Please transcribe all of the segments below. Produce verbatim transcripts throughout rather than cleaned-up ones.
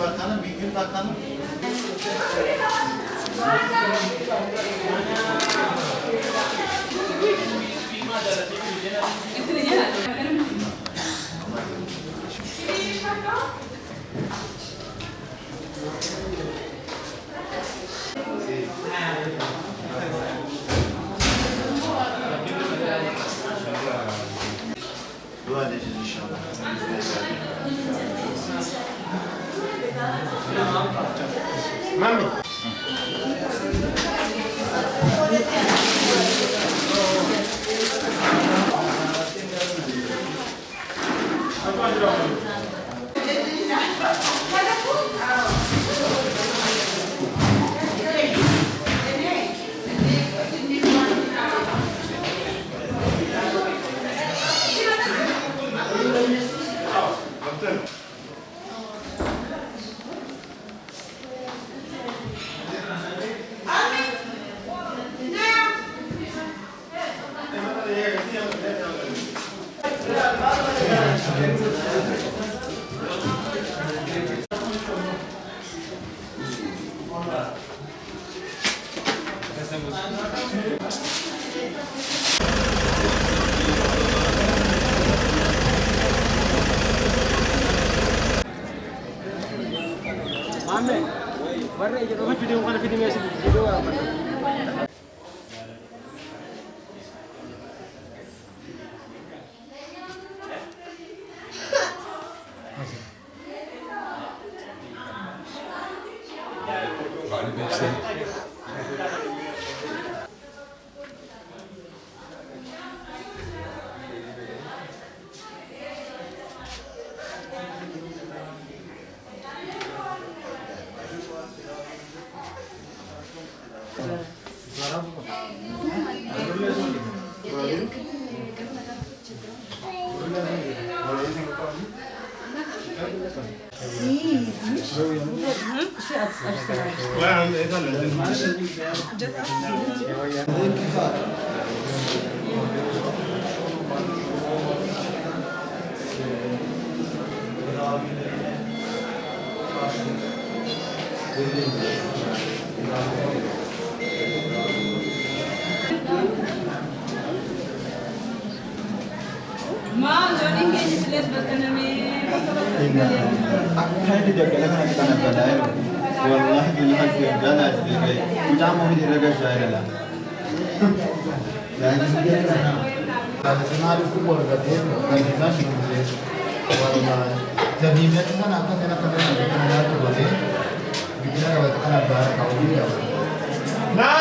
Bakanım, bir gün bakanım. Dua edeceğiz inşallah. Mami. Mami, warra ijin, ofi video, wana video, message video. Galip hepsi. ما جونين كيجي في الناس بتكلمي. Kaydı dökene kana kitana belayo. Wallahi billahi bela zirve. Kucağım o hidi rega şairela. Yani şimdi sana. Sana bir futbol da değil mi? Ben de taş mı? Vallahi. Tabii ben sana hakikaten kadar bir tane daha tutmadı. Bir tane daha tutmadı. Na!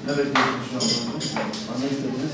Ne bekliyorsunuz şu anda? Ne istediniz?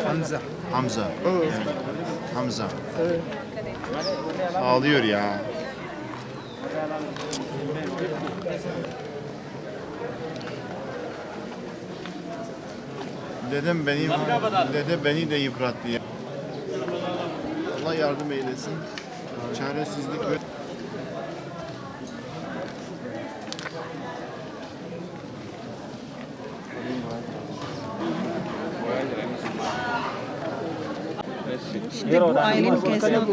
Hamza. Hamza. Hamza. Ağlıyor ya. Dedem beni, dede beni de yıprattı ya. Allah yardım eylesin. Çaresizlik ve Ji dil bû ailên kezan.